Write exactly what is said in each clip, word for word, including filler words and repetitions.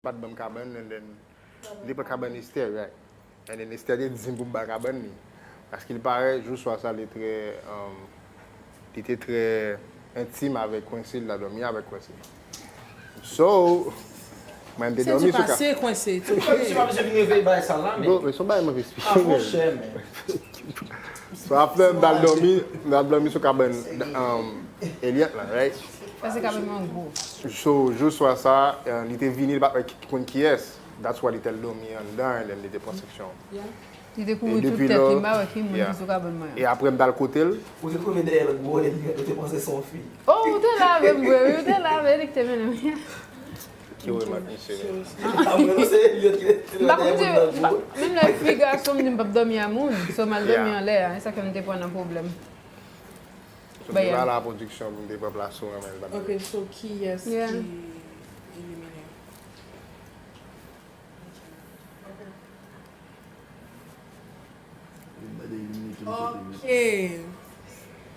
pa t ban m kabann, and then, li te pran kabann Esther, right? And then Esther te di m pou m ba kabann li. Paske li parèt, jou swa sa, li trè, um, li te trè entim avèk Quincy, li t ap dòmi avèk Quincy. So, mwen, m te dòmi sou ka. Se du passé, Quincy, it's okay. Misye pa bezwen vin reveye bagay sa la, men. Bro, men se yon bagay mwen vle eksplike, ah, monchè, men. So, after, m t al dòmi, m t al dòmi sou kabann, um, Eliant la, right? Sa se kabann mwen gwo. So, jou swa sa, uh, li te vini, li pa t wè ki, konn kiyès. That's why li t al dòmi anndan, and then li te pran seksyon. Yeah. Li te kouvri tout tèt li, m pa wè ki moun ki sou kabann mwen an. E apre, m t al kote l. Ou te twouve dèyè lòt bò, epi ou te panse se yon fi. Oh, ou te la avè m vre, wi, ou te la avè li ki te mennen m. Ki remak misye gen? Ah, mwen, non, se Eliant ki te, ki te dèyè moun nan djou. Menm lè fi gason, m di m p ap dòmi a moun. So, m al dòmi anlè a. E sa ke m te pran nan pwoblèm. So, se pa la pwodiksyon pou m te pran plas ou an, men l pa t. Ok, so, kiyès ki elimine? Ok.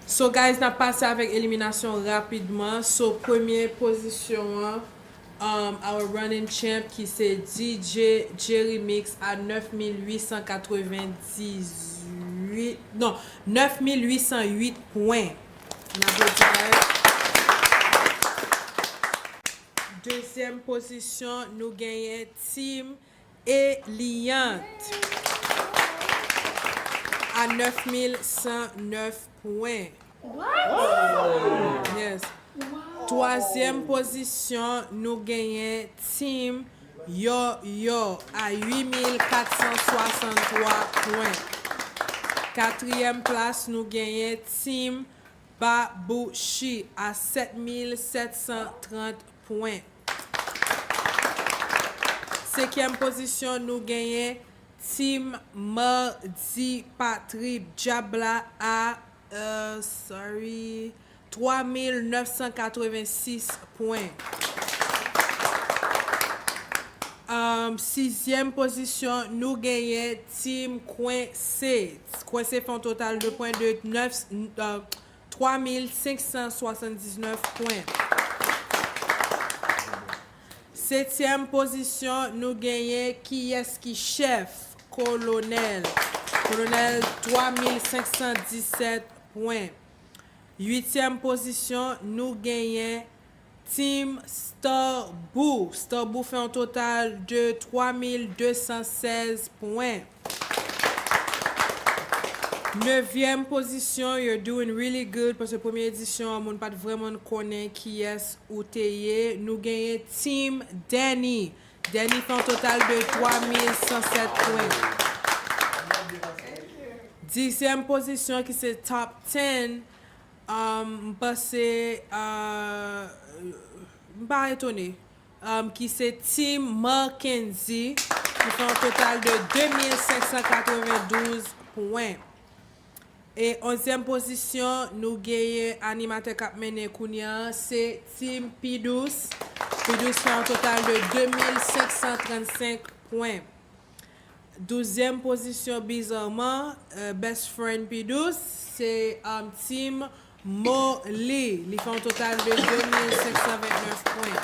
So, guys, n ap pase avèk eliminasyon rapidman. So, premye pozisyon an, um, our running champ ki se D J Jerry Mix a nèf mil uit san katrevendizuit, non, nèf mil uit san uit pwen. N aplodi, guys. Dezyèm pozisyon, nou genyen Team Eliant a nèf mil san nèf pwen. What? Yes. Wow. Twazyèm pozisyon, nou genyen Team Yoyo a uit mil kat san swasanntwa pwen. Katriyèm plas, nou genyen Team Babouchi a sèt mil sèt san trant pwen. Senkyèm pozisyon, nou genyen Team Mardi Patrip Dyab la a, euh, sorry, twa mil nèf san katrevensis pwen. Um, sizyèm pozisyon, nou genyen Team Kwense. Kwense fè yon total de pwen de nèf, euh, twa mil senk san swasanndiznèf pwen. Setyèm pozisyon, nou genyen Kiyès ki chèf? Kolonèl. Kolonèl, twa mil senk san disèt pwen. Uityèm pozisyon, nou genyen Team Starboo. Starboo fè yon total de twa mil de san sèz pwen. Nevyèm pozisyon, you're doing really good, paske premye edisyon an, moun pa t vrèman konnen kiyès ou te ye. Nou genyen Team Danny. Danny fè yon total de twa mil san sèt pwen. Dizyèm pozisyon ki se top ten, um, m panse, uh, m pa etone, um, ki se Team Marckendy, ki fè yon total de de mil senk san katrevendouz pwen. E onzyèm pozisyon, nou genyen animatè k ap mennen kounye a, se Team Pidous. Pidous fè yon total de de mil senk san trannsenk pwen. Douzyèm pozisyon, bizarman, euh, best friend Pidous, se, um, Team Molly. Li fè yon total de de mil senk san ventnèf pwen.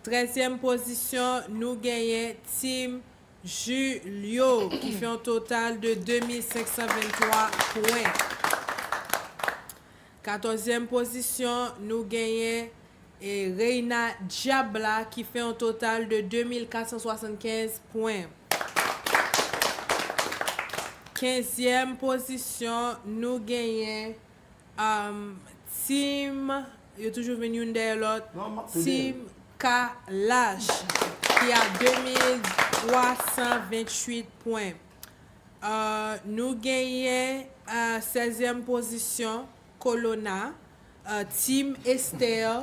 Trèzyèm pozisyon, nou genyen Team Julio, ki fè yon total de de mil senk san venntwa pwen. Katòzyèm pozisyon, nou genyen, e, Reina Diabla, ki fè yon total de de mil kat san swasannkenz pwen. Kenzyèm pozisyon, nou genyen, um, Team, yo toujou vin youn dèyè lòt, non, m ap tande. Team Kalash, ki a de mil twa san venntuit pwen. Euh, nou genyen, euh, sèzyèm pozisyon, Kolona, euh, Team Esther,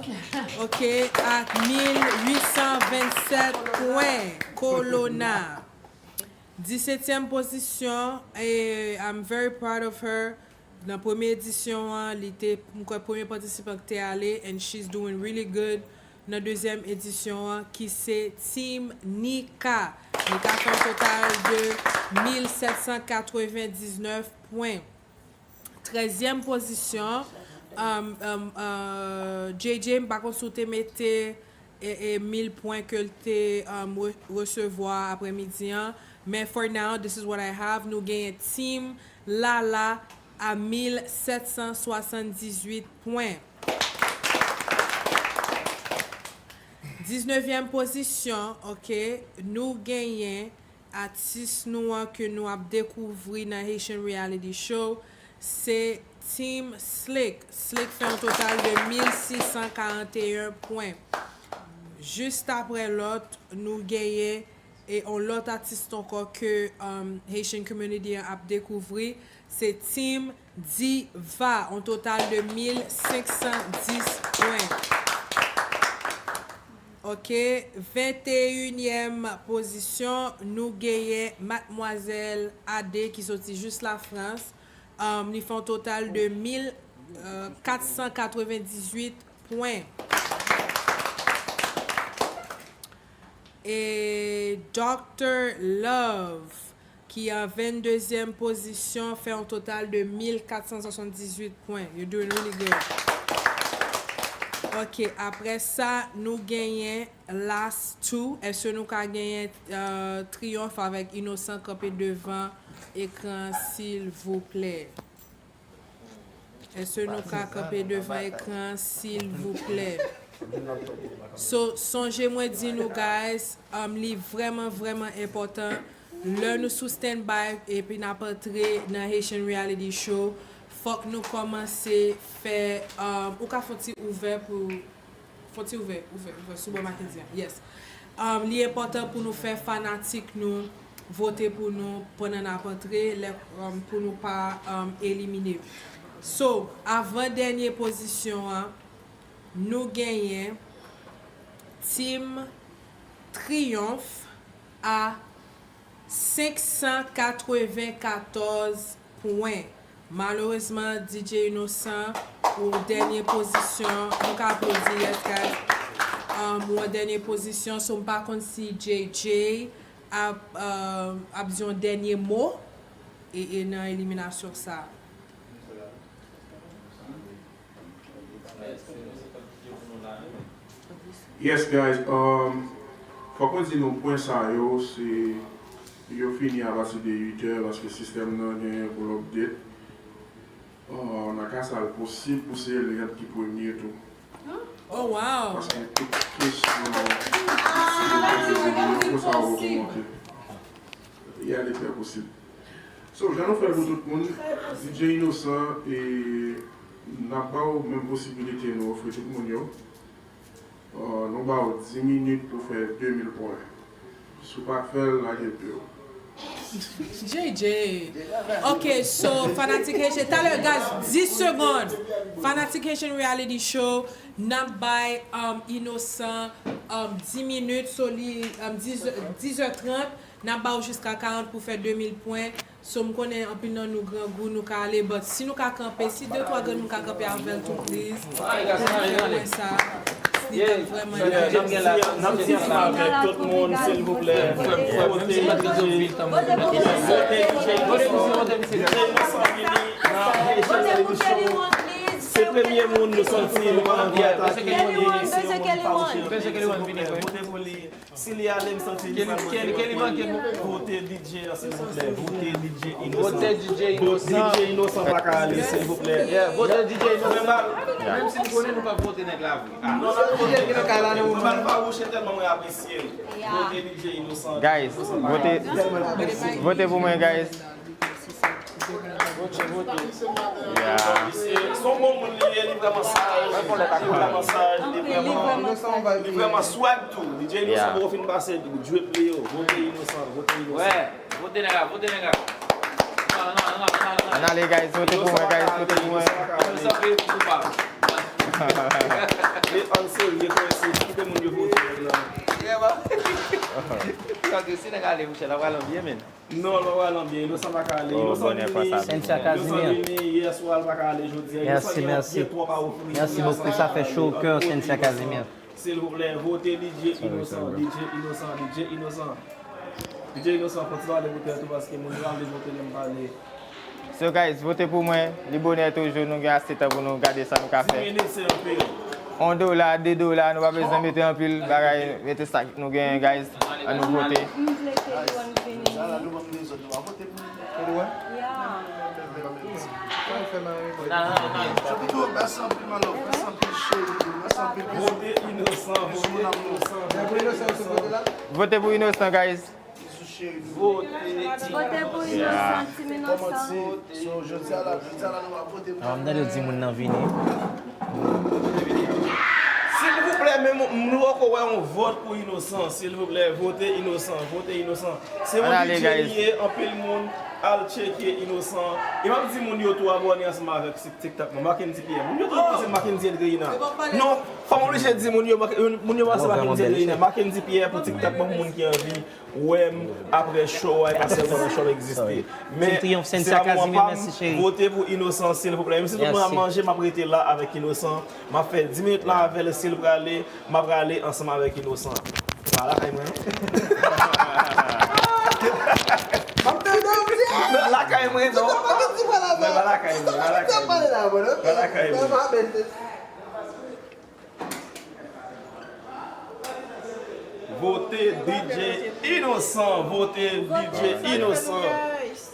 ok, ak mil uit san vennsèt pwen, Kolona. Disetyèm pozisyon, e, I'm very proud of her. Nan premye edisyon an, li te, m kwè premye patisipan ki te ale, and she's doing really good. Nan dezyèm edisyon an, ki se Team Nika. Nika fè yon total de mil sèt san katrevendiznèf pwen. Trèzyèm pozisyon, um, um, uh, J J, m pa konn si w te mete e, e mil pwen ke l te, um, re-, resevwa aprèmidi an. Men for now, this is what I have. Nou genyen Team Lala a mil sèt san swasanndizuit pwen. Diznevyèm pozisyon, ok, nou genyen atis nou an ke nou ap dekouvri nan Haitian Reality Show, se Team Slick. Slick fè yon total de mil sis san karanteyen pwen. Jis apre lòt, nou genyen e yon lòt atis ankò ke, um, Haitian community an ap dekouvri, se Team Diva, yon total de mil senk san dis pwen. Ok, venteyinyèm pozisyon, nou genyen Madmwazèl Ade ki soti jis Lafrans. Um, li fè yon total de mil, euh, kat san katrevendizuit pwen. E Doctor Love, ki an venndezyèm pozisyon, fè yon total de mil kat san swasanndizuit pwen. You're doing really good. Ok, apre sa, nou genyen last two. Èske nou ka genyen, euh, Triyonf avèk Inosan kanpe devan ekran, silvouplè? Èske nou ka kanpe devan ekran, silvouplè? So, sonje mwen di nou, guys, um, li vrèman, vrèman enpòtan. Lè nou sou standby epi n ap antre nan Haitian Reality Show, fòk nou kòmanse fè, um, ou ka fè yon ti ouvè pou Fon ti ouvè, ouvè, ouvè sou bò Mackenzie an. Yes. Um, li enpòtan pou nou fè fanatik nou vote pou nou pandan n ap antre, lè, um, pou nou pa, um, elimine. So, avan dènye pozisyon an, nou genyen Team Triyonf a senk san katrevenkatòz pwen. Malerezman, D J Inosan, ou dènye pozisyon. Nou ka aplodi, yes, guys. Um, ou an dènye pozisyon, so m pa konn si J J ap, um, ap di yon dènye mo e, e nan eliminasyon sa a. Yes, guys, um, fòk mwen di nou pwen sa yo, se, yo fini apati de uit è, paske sistèm nan genyen pou l update. Uh, nan ka sa, l posib pou se Eliant ki premye tou. Oh, wow! Paske tout kesyon, se yo poze pou li, yo pwen sa yo remonte. Yeah, li trè posib. So, jan nou fè l pou tout moun, D J Inosan, e n ap ba w menm posibilite nou ofri tout moun yo. Uh, nou ba w dis minit pou fè de mil pwen. Si w pa fè l, lage pye w. J J. Ok, so, fanatik Haitian, talè, guys, dis segonn. Fanatik Haitian Reality Show, n ap bay, um, Inosan, um, dis minit, so li, um, dis, dis è trant, n ap ba w jiska karant pou fè de mil pwen. So, m konnen anpil nan nou grangou, nou ka ale, but si nou ka kanpe, si de twa granmoun ka kanpe avè l tou, please, pou nou fè pwen sa, li t ap vrèman nice. N ap di ansanm avèk tout moun, silvouplè, vote D J, vote D J Inosan vini nan Haitian Reality Show. Se premye moun nou santi nou anvi atake, se yon moun fawouche anpil, silvouplè, vote pou li. Si li ale, m santi li pral manke anpil. Vote D J an, silvouplè. Vote D J Inosan. Vote D J Inosan pa ka ale, silvouplè. Yeah, vote D J Inosan. Menm si m konnen nou p ap vote nèg la vre. Ah. Non, non, vote nèg la, non. M pa, m pa wouche tèlman mwen apresye l. Vote D J Inosan. Guys, vote, vote pou mwen, guys. Yeah. Se, se yon bon moun li ye, li vrèman saj, li vrèman saj, li vrèman, li vrèman swag tou. D J Inosan poko fin pase drip li yo. Vote Inosan, vote Inosan. Wè, vote nèg la, vote nèg la. Ann ale, guys, vote pou mwen, guys, vote pou mwen. Inosan pa ka ale. Inosan peye pou koupab. Men ann serye, fò se kite moun yo vote nèg la. Paske si nèg ale, monchè, l ap pral anbyen, men. Non, l ap pral anbyen. Inosan pa ka ale. Inosan vini, Cynthia Casimir. Inosan vini yè swa, l pa ka ale jodi a. Inosan gen, gen twòp a ofri. Merci beaucoup, ça fait chaud au cœur, Cynthia Casimir. Silvouplè, vote D J Inosan, D J Inosan, D J Inosan. D J Inosan, kontinye ale pou tèt ou paske moun yo ap vle vote lè m pale. So guys, vote pou mwen, li bonè toujou, nou gen ase tan pou nou gade sa nou ka fè. Dis minit se anpil. Yon dola, de dola, nou pa bezwen mete anpil bagay, mete sa nou genyen, guys. Ann nou vote. M vle K one vini. K one? Yeah. Vote inosan, vote inosan. Vote pou inosan, guys. Vote pou inosan, team inosan. So, jodi a la, jodi a la, nou ap vote pou... Ah, m tande yo di moun nan vini. Silvouplè, men nou poko wè yon vòt pou inosan. Silvouplè, vote inosan, vote inosan. Se yon D J li ye, anpil moun al tcheke inosan. E m ap di moun yo tou abòne ansanm avèk TikTok mwen, Mackendy Pierre. Moun yo toujou panse Mackendy Andreina. Non, fò m oblije di moun yo, moun yo panse Mackendy Andreina. Mackendy Pierre pou TikTok mwen, pou moun ki anvi wè m apre show a, e pa sèlman lè show a egziste. Men, se la moman pa m, vote pou inosan, silvouplè. Menm si tout moun ap manje, m ap rete la avèk inosan. M ap fè dis minit la avè l, si l prale, m ap prale ansanm avèk inosan. Pa lakay mwen, non. M ap tande w di. Non, lakay mwen, non. Mwen pa lakay mwen, pa lakay mwen. Pa lakay mwen. Vote D J Inosan, vote D J Inosan.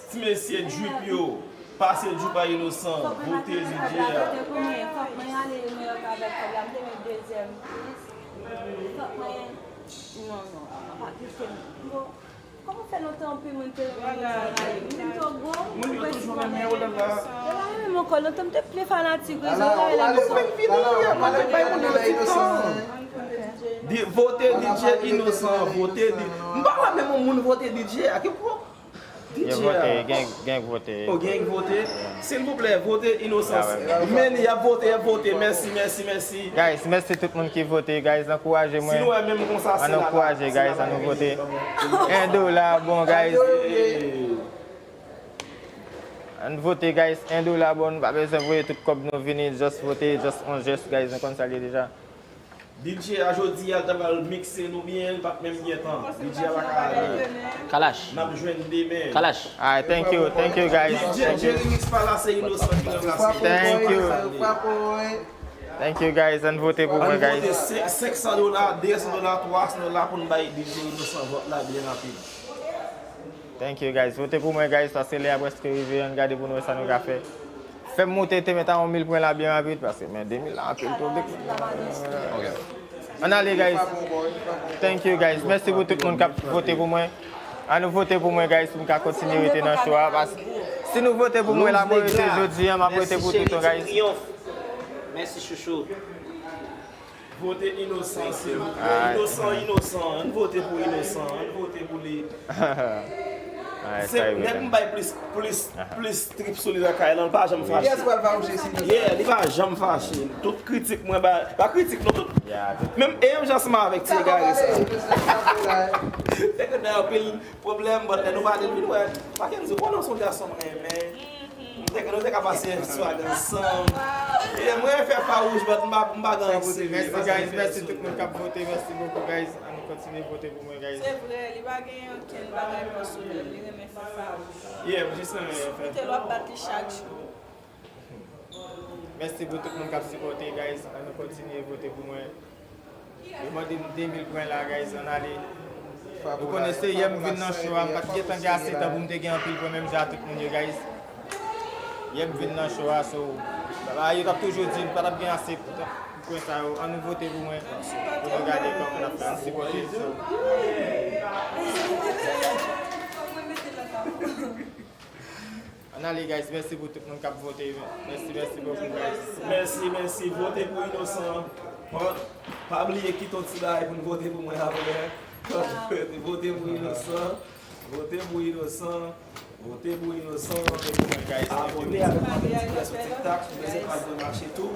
Ti mesye drip yo, pase drip a Inosan, vote D J a. Fòk mwen ale New York avèk kòb la, m te met dezyèm plis. Fòk mwen, non, non, non, pa kite m. Bon, kòman fè lontan anpil moun te renmen Inosan la, li vin twò gwo, moun yo toujou renmen yo, lala. Yo pa renmen m ankò, lontan m te pi fanatik Inosan, yo pa renmen m ankò. Di, vote D J Inosan, vote D J. M pa wè menm yon moun vote D J a, ki pwo? Yo vote, gen, gen vote. Oh, gen vote. Silvouplè, vote Inosan. Men, y ap vote, y ap vote. Mèsi, mèsi, mèsi. Guys, mèsi tout moun ki vote, guys. Ankouraje mwen. Si nou wè menm konsa, ann ankouraje, guys. Ann nou vote. En dola, bon, guys. Ann vote, guys. En dola, bon. Nou pa bezwen voye tout kòb nou vini. Just vote, just on jès, guys. Nou konn sa l ye deja. D J a jodi a, l ta pral mikse nou byen, li pa t menm gen tan. D J a pa ka ale. Kalash. N ap jwenn demen. Kalash. Alright, thank you, thank you, guys. D J Jerry Mix pa la, se Inosan ki ranplase. Thank you. Thank you, guys. Ann vote pou mwen, guys. Ann vote senk san dola, de san dola, twa san dola pou n bay D J Inosan vòt la byen rapid. Thank you, guys. Vote pou mwen, guys, paske lè a prèske rive. Ann gade pou n wè sa nou ka fè. Fè m moute te mete yon mil pwen la byen rapid, paske men de mil la anpil tou. Ok. Ann ale, guys. Thank you, guys. Mèsi pou tout moun k ap vote pou mwen. Ann nou vote pou mwen, guys, pou m ka kontinye rete nan show a. Paske si nou vote pou mwen la, mwen rete jodi a, m ap rete pou tout tan, guys. Mèsi, chouchou. Vote Inosan, silvouplè. Inosan, Inosan. Ann vote pou Inosan. Ann vote pou li. Se nèg m bay plis, plis, plis trip sou li lakay lan, li pa janm fache. Yeah, li pa janm fache. Tout kritik mwen ba, pa kritik non, tout. Menm e menm jan ansanm avèk ti egare sa. Nèg yo nan anpil pwoblèm, but lè nou pale, vin wè. Mackendy, ou konnen w se yon gason m renmen. M te, nou te ka pase swag ansanm. E mwen fè fawouch, but m pa, m pa gen anyen serye. Mèsi, guys. Mèsi tout moun k ap vote. Mèsi bokou, guys. Ann kontinye vote pou mwen, guys. Se vre, li pa gen okenn bagay pèsonèl. Li renmen fè fawouch. Yeah, m jis renmen fè. Kite l w ap bat li chak jou. Mèsi pou tout moun k ap sipòte, guys. Ann nou kontinye vote pou mwen. Yo mande m de mil pwen la, guys, ann ale. Nou konnen se yè m vin nan show a, m pa t gentan gen ase tan pou m te gen anpil pwen menm jan ak tout moun yo, guys. Yè m vin nan show a, so, bagay yo t ap toujou di m pa t ap gen ase pwen sa yo. Ann nou vote pou mwen, pou nou gade kòman n ap fè, ann sipòte, so. Ann ale, guys. Mèsi pou tout moun k ap vote. Mèsi, mèsi bokou, guys. Mèsi, mèsi. Vote pou Inosan. Pa, pa bliye kite yon ti bagay pou n vote pou mwen apre. Vote pou Inosan. Vote pou Inosan. Vote pou Inosan. Vote pou mwen, guys. Abòne avèk Mackendy Pierre sou TikTok. Pou bezwen pral dwe mache tou.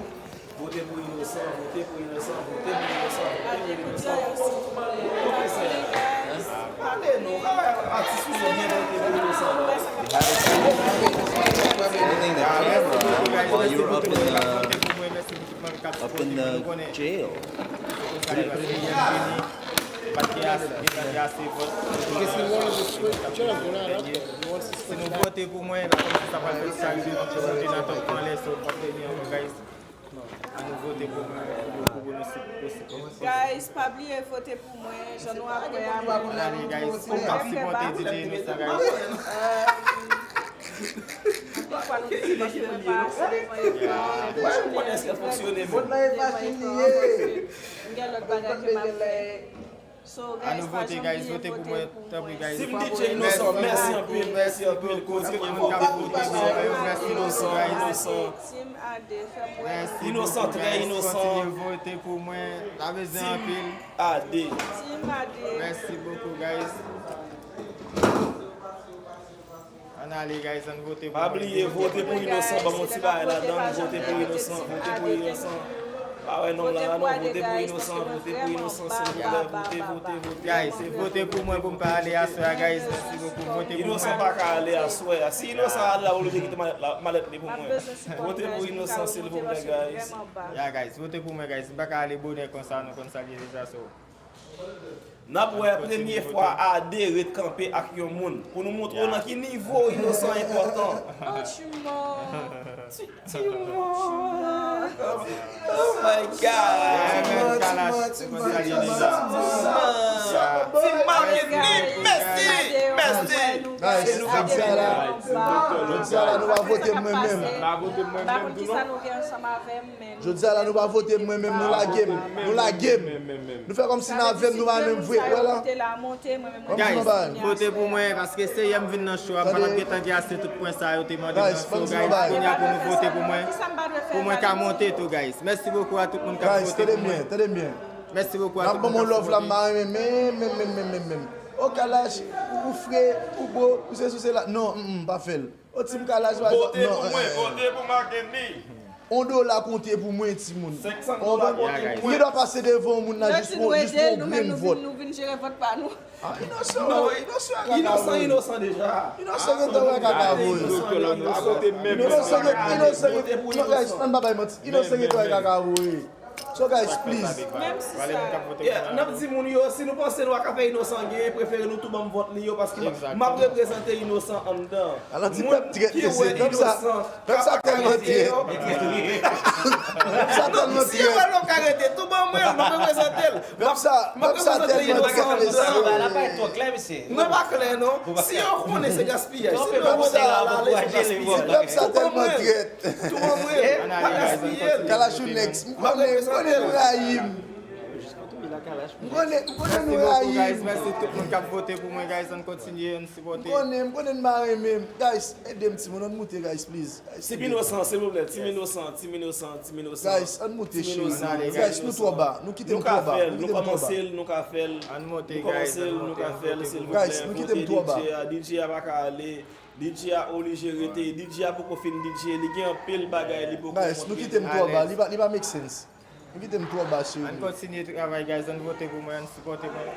Vote pou Inosan, vote pou Inosan, vote pou Inosan, vote pou Inosan. Vote pou Inosan. Pale non, atis nou yo byen vote pou Inosan. Anything the camera while you're up in the, up in the jail. Si nou vote pou mwen, pa konn si sa pral fèt, sa rive, nou te nan top anlè, so, pa premye ankò, guys. Nou vote pou mwen, pou, pou, pou nou si posib. Guys, pa bliye vote pou mwen, jan nou ap wè a, mwen menm, mwen fè bagay. Anpil fwa nou di mwen pa ase devan ekran, men mwen konnen eske l fonksyone menm. M gen lòt bagay ke m ap fè. So, guys, pa janm bliye vote pou mwen. Si m D J Inosan, mèsi anpil, mèsi anpil. Kontinye vote pou Inosan, Inosan, Inosan. Inosan, trè inosan. Kontinye vote pou mwen. N ap bezwen anpil. Team A D. Mèsi bokou, guys. Ann ale, guys, ann vote pou mwen. Pa bliye, vote pou Inosan, ban m yon ti bagay ladan, vote pou Inosan, vote pou Inosan. Pa wè nonm la non, vote pou Inosan, vote pou Inosan, silvouplè, vote, vote, vote. Guys, vote pou mwen pou m pa ale aswè a, guys. Mèsi bokou. Vote pou mwen. Inosan pa ka ale aswè a. Si Inosan ale, l ap oblije kite malèt la, malèt li pou mwen. Vote pou Inosan, silvouplè, guys. Ya, guys, vote pou mwen, guys. M pa ka ale bonè konsa, nou konn sa l ye deja, so. N ap wè premye fwa A D ret kanpe ak yon moun. Pou nou montre w nan ki nivo Inosan enpòtan. Oh, Timon. Ti, Timon. Oh my God. Yeah, man, Kalash. Ti Martini, mèsi, mèsi. Guys, jodi a la, jodi a la, nou pa vote mwen menm. Pa vote mwen menm tou non. Jodi a la, nou pa vote mwen menm, nou lage m, nou lage m. Nou fè kòmsi n avè m, nou pa menm vre, wè la. Guys, vote pou mwen, paske se yè m vin nan show a, m pa t ap gentan gen ase tout pwen sa yo te mande nan show, guys. Kounye a pou nou vote pou mwen, pou mwen ka monte tou, guys. Mèsi bokou a tout moun k ap vote pou mwen. Mèsi bokou a tout moun k ap vote. N ap ban m yon love la, m pa renmen menm, menm, menm, menm, menm, menm. O Kalash, ou, ou fre, ou bo, ou se sou se la. Non, mm, mm, pa fè l. O Team Kalash, pa egzanp, non, eh, eh. Vote pou mwen, vote pou Marckendy. On dola konte pou mwen, timoun. Senk san dola konte pou mwen. Ou gen dwa pase devan yon moun la jis pou, jis pou yon grenn vòt. Nou vin jere vòt pa nou. Ah, inosan, inosan, inosan deja. Inosan gentan wè kaka voye. Inosan gentan, inosan gentan, non, guys, ann pa bay manti. Inosan gentan wè kaka voye. So, guys, please. Menm si sa. Yeah, n ap di moun yo, si nou panse nou a ka fè Inosan genyen, prefere nou tou ban m vòt li yo, paske m ap reprezante Inosan anndan. Ala ti pèp trèt mesye, pèp sa, pèp sa tèlman trèt. Pèp sa tèlman trèt. Si yo wè nou ka rete, tou ban mwen, m ap reprezante l. Pèp sa, pèp sa tèlman trèt mesye. Bagay la pa twò klè, mesye. Non, pa klè, non. Si yo konnen se gaspiyaj, si yo konnen se gaspiyaj. Pèp sa tèlman trèt. Tou ban mwen, pa gaspiye l. Kalash ou next. M konnen, m konnen nou rayi m. M konnen, m konnen nou rayi m. Mèsi tout moun k ap vote pou mwen, guys. Ann kontinye, ann sipòte. M konnen, m konnen n pa renmen m. Guys, ede m timoun, ann moute, guys, please. Team Inosan, silvouplè. Team Inosan, Team Inosan, Team Inosan. Guys, ann moute, cheri. Guys, nou twò ba. Nou kite m twò ba. Nou kite m twò ba. Nou ka fè l, nou kòmanse l, nou ka fè l. Ann monte, guys, ann monte, ann vote pou mwen. Guys, nou kite m twò ba. D J a, D J a pa ka ale. D J a oblije rete. D J a poko fin D J. Li gen anpil bagay li poko montre. Guys, nou kite m twò ba. Li pa, li pa make sense. Nou kite m twò ba, cheri. Ann kontinye travay, guys. Ann vote pou mwen. Ann sipòte mwen.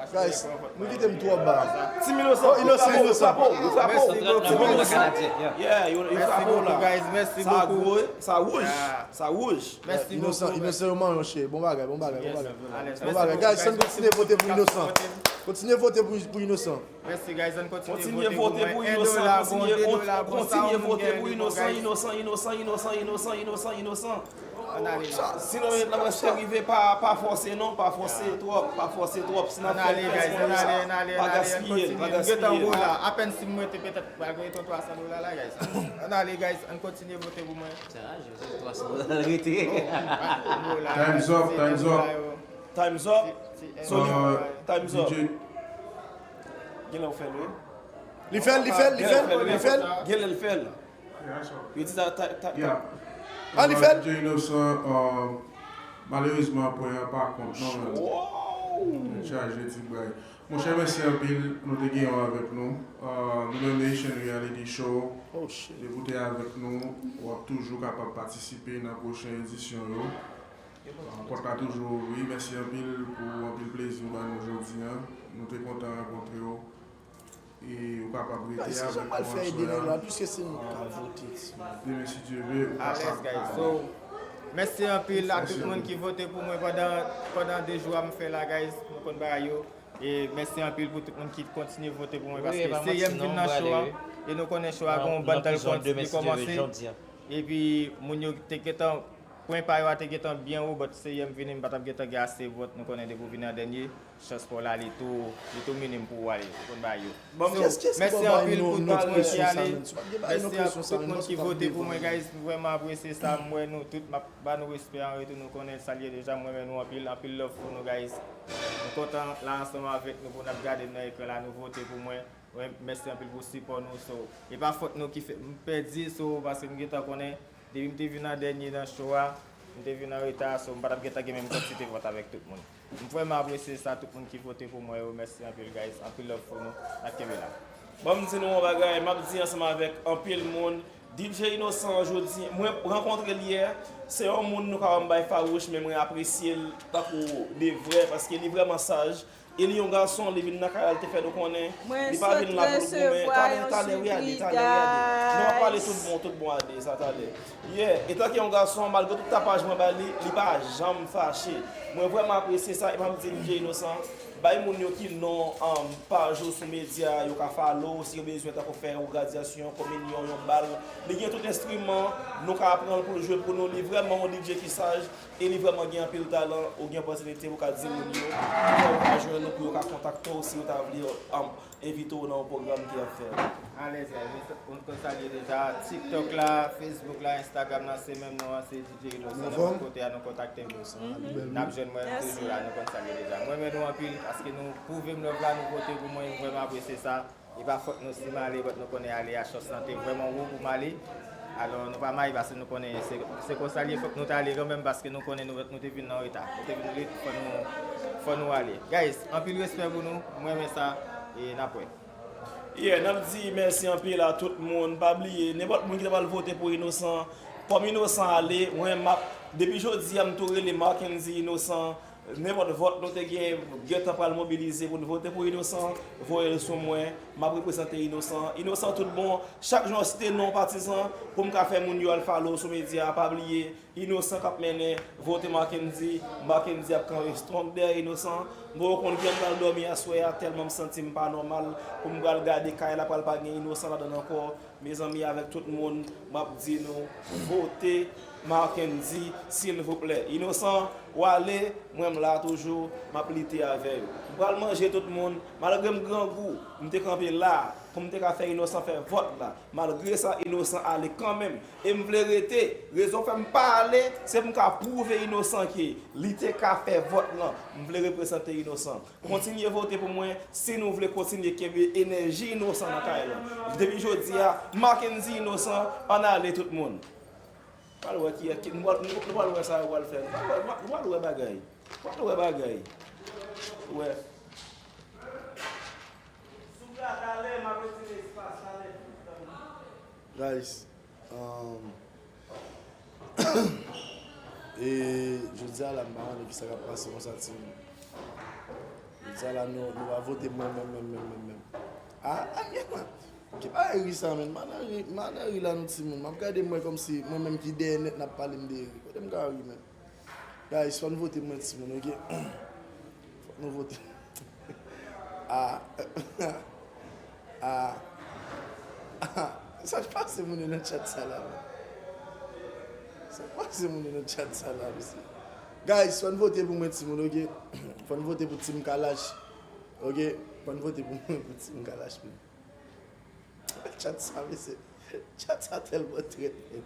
Guys, nou kite m twò ba. Team Inosan, oh, Inosan, Inosan. Mèsi bokou. Team Inosan. Yeah, yo, yo frape w la. Mèsi bokou, guys. Mèsi bokou. Sa gwo, sa wouj. Sa wouj. Mèsi bokou. Inosan, Inosan, yo manyen w, cheri. Bon bagay, bon bagay, bon bagay. Bon bagay, guys, ann kontinye vote pou Inosan. Kontinye vote pou, pou Inosan. Mèsi, guys. Ann kontinye vote pou mwen. Kontinye vote pou Inosan, kontinye vote pou Inosan, Inosan, Inosan. Ann ale. Sinon, lè mwen se rive, pa, pa fòse non, pa fòse twòp, pa fò se twòp. Si n ap fè l, fè l pou sa. Pa gaspiye l, pa gaspiye l. Apèn si m mete petèt pral gen yon twa san dola la, guys. Ann ale, guys, ann kontinye vote pou mwen. Times up, times up. Times up. So, times up. Genlè w fè l, wi. Li fè l, li fè l, li fè l, li fè l. Genlè l fè l. Yo di sa, ta, ta, ta. Ah, li fè l. D J Inosan, euh, malerezman, pwen an pa kont non, men nou chaje ti bray. Monchè, mèsi anpil, nou te gen yon avèk nou. Euh, nou menm Haitian Reality Show, depi w te avèk nou, w ap toujou kapab patisipe nan pwochen edisyon yo. Euh, pòt la toujou ouvri. Mèsi anpil pou anpil plezi w ba nou jodi a. Nou te kontan rankontre w. E ou kapab rete avèk nou aswè a. Demen, si Dye vle, ou kapab ale. Mèsi anpil a tout moun ki vote pou mwen pandan, pandan de jou a m fè la, guys. Nou konn bagay yo. E mèsi anpil pou tout moun ki kontinye vote pou mwen, paske se yè m vin nan show a. E nou konnen show a gen yon bann tan li kòmanse. Epi moun yo te gentan, pwen pa yo a te gentan byen wo, but se yè m vini, m pa t ap gentan gen ase vòt. Nou konnen depi w vini an dènye, chans pa w la, li tou, li tou minim pou w ale. Ou konn bagay yo. So, mèsi anpil pou tout moun ki ale. Mèsi a tout moun ki vote pou mwen, guys. M vrèman apresye sa. M wè nou tout, m ap ba nou respè an retou. Nou konnen sa l ye deja. M renmen nou anpil, anpil love pou nou, guys. M kontan la ansanm avèk nou pou n ap gade m nan ekran la. Nou vote pou mwen. Mwen, mèsi anpil pou sipò nou. So, e pa fòt nou ki fè m pèdi, so, paske m gentan konnen, depi m te vin an dènye nan show a, m te vin an reta, so, m pa t ap gentan gen menm kantite vòt avèk tout moun. M vrèman apresye sa, tout moun ki vote pou mwen yo, mèsi anpil, guys, anpil love pou nou, n ap kenbe la. Ban m di nou yon bagay, m ap di ansanm avèk anpil moun, D J Inosan jodi, mwen rankontre l yè, se yon moun nou ka wè m bay fawouch, men mwen apresye l tankou de vrè, paske li vrèman saj, e li yon gason, li vin nan kay la, li te fè nou konnen, li pa vin la pou l goumen. Talè, talè, wi, Ade, talè, wi, Ade. Nou ap pale tout bon, tout bon, Ade, sa talè. Yeah, etanke yon gason, malgre tout tapaj mwen ba li, li pa janm fache. Mwen vrèman apresye sa, e m ap di D J Inosan, bay moun yo ki non, um, paj ou sou medya, yo ka follow, si yo bezwen tankou fè yon gradyasyon, kominyon, yon bal. Li gen tout enstriman, nou ka pran l pou l jwe pou nou. Li vrèman yon D J ki saj, e li vrèman gen anpil talan. Ou gen opòtinite pou w ka di moun yo, pou yo ka jwenn ou, pou yo ka kontakte w si yo ta vle, um, envite w nan yon pwogram ki ap fèt. Alèz, guys, nou konn salye deja TikTok la, Facebook la, Instagram la, se menm non an, se D J Inosan. Nenpòt kote a, nou kontakte m. N ap jwenn mwen, m toujou la, nou konn salye deja. Mwen renmen nou anpil, paske nou pwouve m love la, nou vote pou mwen, m vrèman apresye sa. E pa fòt nou si m ale, but nou konnen ale a chans lan te vrèman wo pou m ale. Alò, nou pa mayi, paske nou konnen se, se konsa l ye, fòk nou t ale kanmenm, paske nou konnen nou, nou te vin nan reta. Nou te vin ret, fò nou, fò nou ale. Guys, anpil respè pou nou, mwen renmen sa, e n ap wè. Yeah, n ap di mèsi anpil a tout moun. Pa bliye, nenpòt moun ki ta pral vote pou Inosan, kòm Inosan ale, mwen m ap, depi jodi a, m tou rele Marckendy Inosan. Nenpòt vòt nou te gen, gentan pral mobilize pou n vote pou Inosan, voye l sou mwen, m ap reprezante Inosan. Inosan tout bon, chak jou w site non patizan, pou m ka fè moun yo al follow sou medya, pa bliye, Inosan k ap mennen, vote Marckendy, Marckendy ap kanpe strong dèyè Inosan. Bon, ou konn ki m pral dòmi aswè a, tèlman m santi m pa nòmal, pou m pral gade kay la pral pa gen Inosan ladan l ankò. Mezanmi, avèk tout moun, m ap di nou, vote Marckendy, silvouplè. Inosan, w ale, mwen m la toujou, m ap lite avè yo. M pral manje tout moun, malgre m grangou, m te kanpe la, pou m te ka fè Inosan fè vòt la. Malgre sa, Inosan ale kanmenm. E m vle rete. Rezon fè m pa ale, se pou m ka pwouve Inosan ke li te ka fè vòt lan. M vle reprezante Inosan. Kontinye vote pou mwen si nou vle kontinye kenbe enèji Inosan nan kay la. Depi jodi a, Marckendy Inosan, ann ale tout moun. Pral wè kiyès ki, nou pral, nou pral wè sa yo pral fè. Nou pral wè, nou pral wè bagay. Nou pral wè bagay. Wè. Guys, um, e jodi a la, m pa konnen kisa k ap pase konsa, timoun. Jodi a la, nou, nou pa vote mwen menm, menm, menm, menm, menm. A, a, men, ki bagay ri sa, menm? M ann ri, m ann ri la, nou timoun. M ap gade mwen kòmsi mwen menm ki dèyè nèt n ap pale m de ri. Kote m ka ri, menm? Guys, fò n vote mwen, timoun, oke? Fò nou vote. Ah. Ah. Sa k pase moun yo nan chat sa la, man? Sa k pase moun yo nan chat sa la, mesye? Guys, fò n vote pou mwen, timoun, oke? Fò n vote pou Team Kalash, oke? Fò n vote pou mwen, pou Team Kalash, man. Chat sa, mesye. Chat sa tèlman trèt, men.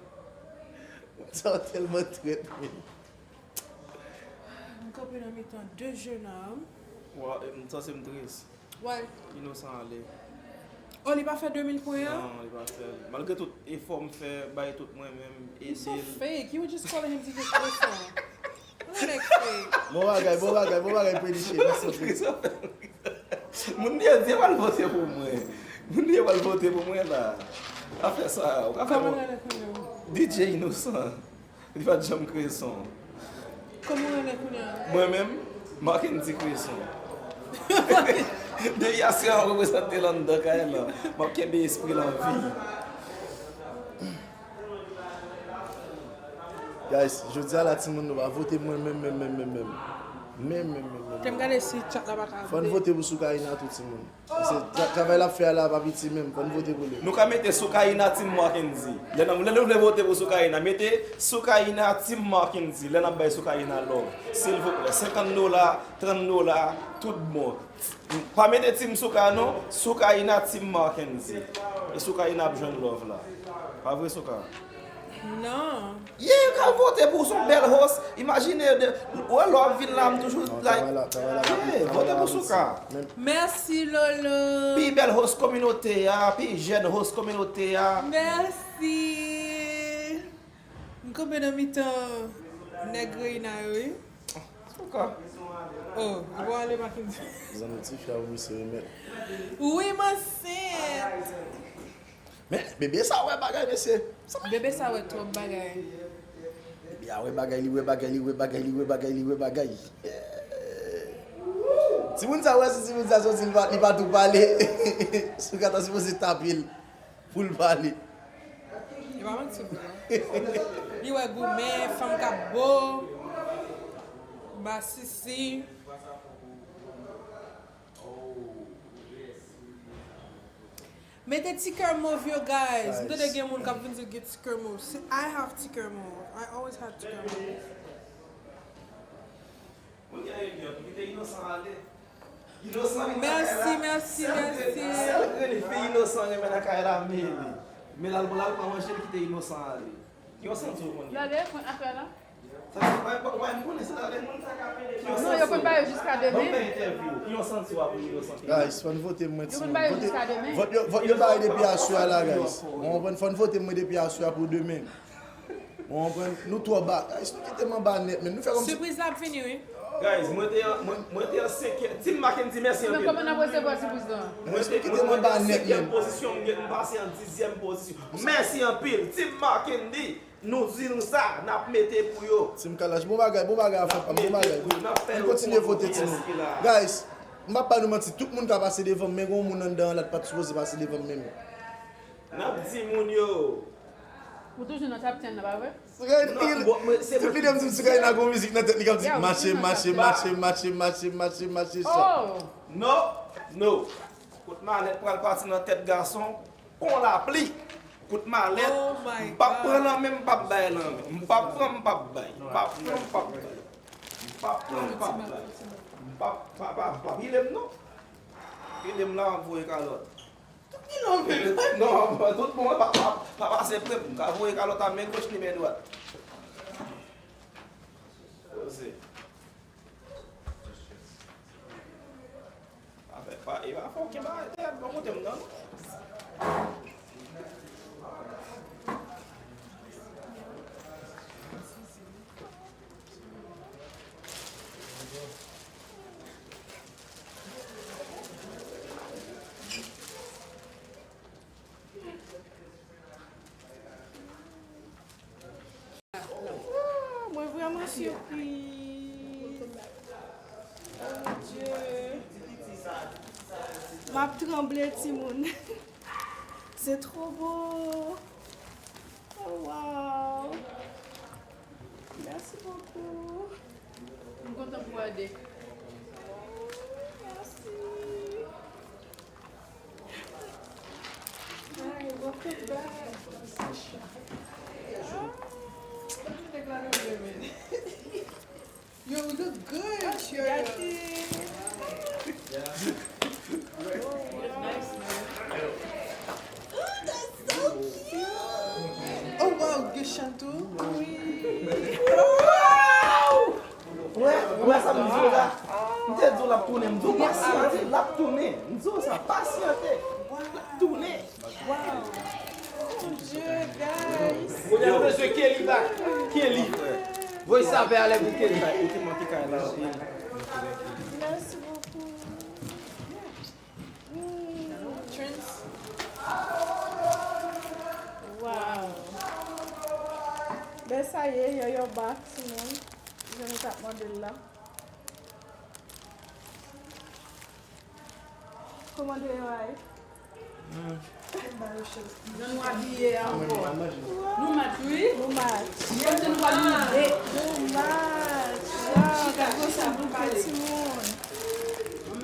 Moun sa yo tèlman trèt, men. M kanpe nan mitan de jennonm. Wa, m santi m tris. Why? Inosan ale. Oh, li pa fè de mil pwen an? Non, li pa fè l. Malgre tout efò m fè, bay tout mwen menm, ede l. You so fake. You were just calling him to get closer. Mwen nèg fake. Bon bagay, bon bagay, bon bagay, Prediche. Mèsi anpil. Moun li yo di yo pral vote pou mwen. Moun li yo pral vote pou mwen la. Afè sa, ou ka fè. Kòman l rele kounye a? D J Inosan. Li pa t janm kreye son. Kòman w rele kounye a? Mwen menm, Marckendy Cresson. Depi a se yon reprezante l anndan kay lan, m ap kenbe espri l an vi. Guys, jodi a la, timoun, nou pa vote mwen menm, menm, menm, menm, menm. Menm, menm, menm, menm. Kè m gade si chat la pa ka Fò n vote pou Soukaina tou, timoun. Paske tra- travay l ap fè a la pa piti menm. Fò n vote pou li. Nou ka mete Soukaina Team Mackendy. Lè n lè nou vle vote pou Soukaina, mete Soukaina Team Mackendy. Lè n ap bay Soukaina love. Silvouplè, senkant dola, trant dola, tout bon. Pa mete Team Souka non, Soukaina Team Mackendy. E Soukaina ap jwenn love la. Pa vre Souka? Non. Yeah, yo ka vote pou w, se yon bèl host. Imajine, de, wè lè w ap vin la, m toujou like. Yeah, vote pou Souka. Mèsi Lolo. Pi bèl host kominote a, pi jèn host kominote a. Mèsi. M kanpe nan mitan nèg Reina yo wi. Souka. Oh, ou pa ale Mackendy. Zanmi ti fi a wi se remèt. Wi, m ansent. Men, bebe sa wè bagay, mesye. Bebe sa wè twòp bagay. Bebe a wè bagay, li wè bagay, li wè bagay, li wè bagay, li wè bagay. Timoun sa wè si timoun sa soti, li pa, li pa tou pale. Souka ta sipoze tape l pou l pale. E pa manti vre. Li wè goumen, fanm k ap bo, masisi. Mete ti kè mov yo, guys. M tande gen moun k ap vin di l gen ti kè mov. I have ti kè mov. I always had ti kè mov. Moun gen yon ki te inosan ale. Inosan vin nan kay la. Mèsi, mèsi, mèsi. Sèl grenn fi inosan renmen nan kay la, Meli. Men l al, l al pran manje, l kite inosan ale. Ki yon santi w konn gen? Lale, mwen afè la. Non, yo konn ba yo jiska demen. Guys, fò n vote mwen timoun. Vote, vòt, vòt yo bay depi aswè a la, guys. Ou konprann? Fò n vote mwen depi aswè a pou demen. Ou konprann? Nou twò ba. Guys, nou kite m anba nèt, men nou fè kòmsi. Sipriz la ap vini, wi. Guys, mwen te an, mwen, mwen te an senkèm. Team Mackendy, mèsi anpil. Men kòman n ap resevwa sipriz la? Guys, nou kite m anba nèt, men. Mwen te an senkèm pozisyon, m gen, m pase an dizyèm pozisyon. Mèsi anpil, Team Mackendy. Nou di nou sa, n ap mete pou yo. Team Kalash, bon bagay, bon bagay afè pa m, bon bagay. Ann kontinye vote timoun. Guys, m p ap ba nou manti, tout moun ka pase devan m, men gen yon moun anndan an la ki pa t sipoze pase devan m menm. N ap di moun yo. Ou toujou nan top ten nan, pa vre? Tout videyo m di m Soukaina gon mizik nan tèt li k ap di mache, mache, mache, mache, mache, mache, mache, sa. Oh! No, no. Kout malèt pral pati nan tèt gason. Pon lapli, kout malèt, m p ap pran lanmen, m p ap bay lanmen. M p ap pran, m p ap bay. M p ap pran, m p ap bay. M p ap pran, m p ap bay. M p ap, pa, pa, pa pile m non. Pile m la, m ap voye kalòt. Tout ki lanmen, non, tout bon, pa, pa, pa pase pre m. M ka voye kalòt a men goch ni men dwat. Poze. Afè pa, e pa fè okenn bagay tèt bò kote m nan non. Mwen vrèman sipriz. Oh mon Dieu. M ap tranble timoun. C'est trop beau. Oh wow. Merci beaucoup. M kontan pou Ade. Merci. Yo, we look good, yo. Oh, that's so cute. Oh, wow, gen chan tou. Wè, wè sa m di w la. M te di w l ap tounen, m di w pasyante, l ap tounen. M di w sa, pasyante, l ap tounen. Wow. Mon Dieu, guys. Kounye a nou bezwen Kelly back. Kelly. Voye sa vè a lè pou Kelly. Ou te manke kay la anpil. Merci beaucoup. Mm, Trends. Wow. Ben sa ye, yo, yo back, timoun. Jan nou t ap mande l la. Kòman de yo a ye? Jan nou abiye a ankò. Nou match wi. Nou match. Kòmsi nou pa nou de. Nou match. Wow, gad gwo sa bouke timoun.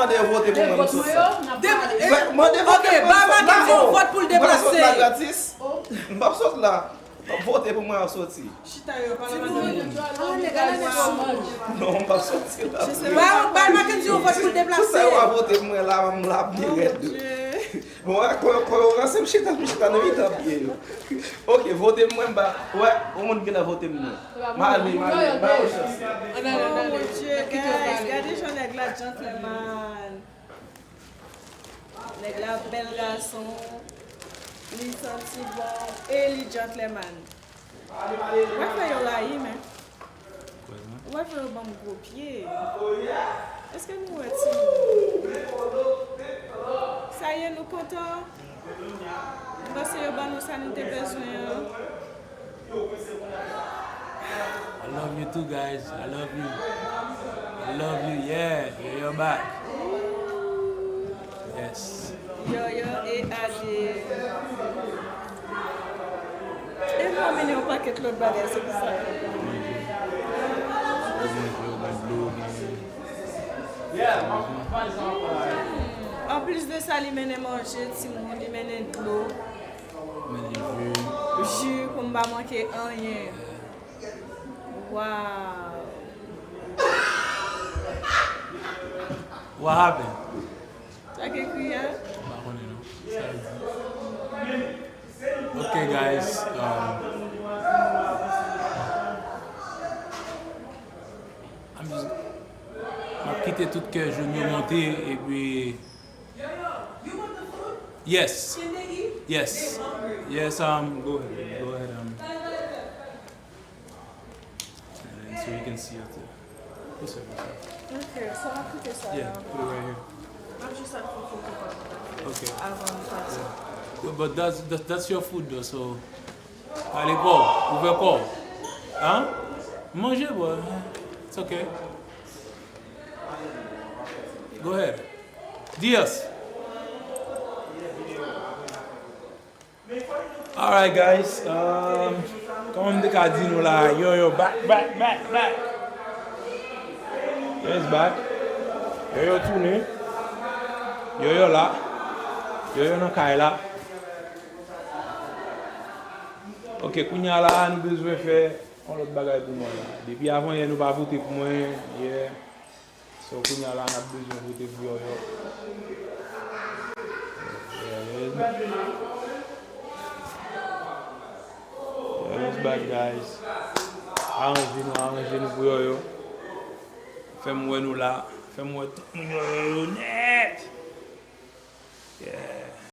mande yo vote pou mwen, m sot sa. Mande vote pou mwen, m sot la. Mwen sot la gratis. M p ap sot la. Vote pou mwen, m soti. Chita yo, pa nan. Non, m p ap soti la. Bay Mackendy yon vòt pou l deplase. Tout sa yo ap vote pou mwen la, m la byen rèd. Bon, wè, kò yo, kò yo ranse, m chita, m chita nan mitan pye yo. Ok, vote pou mwen, m pa, wè, yon moun genlè vote pou mwen. M ale, m ale, ba yo chans. Oh mon Dieu, guys, gade jan nèg la gentleman. Nèg la bèl gason, li santi bon e li gentleman. Ou wè fè yo rayi, men. Ou wè fè yo ban m gwo pye. Èske nou wè timoun? Sa ye, nou kontan? M panse yo ban nou sa nou te bezwen an. I love you too, guys. I love you. I love you. Yeah, yeah, you're back. Yes. Yo, yo, e ade. E m ap mennen yon pakèt lòt bagay, se pou sa. Manje, manje, manje, manje. Anplis de sa, li mennen manje, timoun, li mennen dlo. Men li jus. Jus pou m pa manke anyen. Wow. What happened? Sa k ekri a? M pa konnen non. Sa l di. Ok, guys. Um, I'm just, m ap kite tout kè joun yo monte epi Yes. Yes. Yes, um, go ahead. Go ahead, um, and so you can see it there. What's up, what's up? Okay, so I'll put this on. Yeah, put it right here. I'm just at food for. Okay. Avant de partir. Yeah. But that's, that's, that's your food though, so. Ale kò, ouvè kò. Hein? Manje, bro. It's okay. Go ahead. Dios. Alright, guys. Um, kòman m te ka di nou la? Yo, yo, back, back, back, back. Yes, back. Yo, yo, tounen. Yo, yo, la. Yo, yo, nan kay la. Ok, kounye a la, nou bezwen fè yon lòt bagay pou mwen la. Depi avanyè, nou pa vote pou mwen, yeah. So, kounye a la, n ap bezwen vote pou Yòyò. Yes. Yes, back, guys. Aranje nou, aranje nou pou Yòyò. Fè m wè nou la. Fè m wè tout moun Yòyò yo nèt. Yeah,